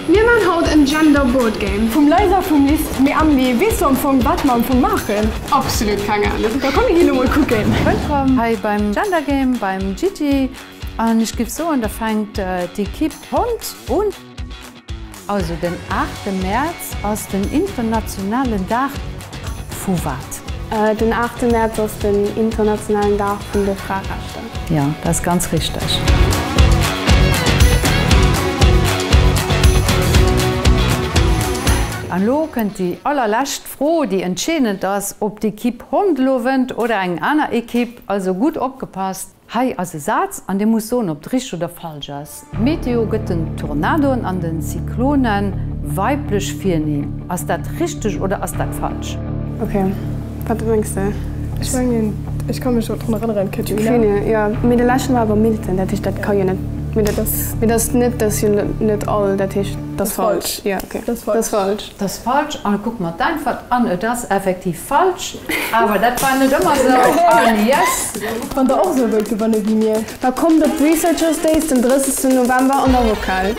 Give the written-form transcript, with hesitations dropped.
Mir maan haut en Gender Board Game. Vum Liza vum Lis. Mee Amelie, weess du am Fong wat mer am Fong maachen? Absolut keng Ahnung. Da komm mir ginn lo mol kucken. Wëllkomm hei beim Gender Game beim Gigi. An ech giff soen, da fänkt d'Equipe Hond un. Also den aachte Mäerz ass den internationalen Dag vu wat? Den aachte Mäerz ass den internationalen Dag vun de Fraerechter. Jo, dat ass ganz richteg. An elo kënnt déi allerlescht Fro, déi entscheedend ass, ob d'Equipe Hond elo wënnt oder eng aner Equipe. Also gutt opgepasst. Hei ass e Saz an dir musst soen, ob et richteg oder falsch ass. D'Meteo gëtt den Tornadoen an den Zyklonen weiblech Virnimm. Ass dat richteg oder ass dat falsch? Ok, wat mengs de? Ech mengen, ech ka mech drun erënneren, Katrina. Katrina, jo, mee de leschten war awer Milton, dat heescht dat ka jo net, mee dat ass, mee dat ass net, dat ass jo net all, dat heescht dat ass falsch. Jo, ok, dat ass falsch. Dat ass falsch. An kucke mer d'Äntwert an, et ass effektiv falsch. Awer dat war net ëmmer sou. An yes! Wann der och sou wëllt gewanne wéi mir. Da kommt op d'Researchers Days den 30 November an der Rockhal.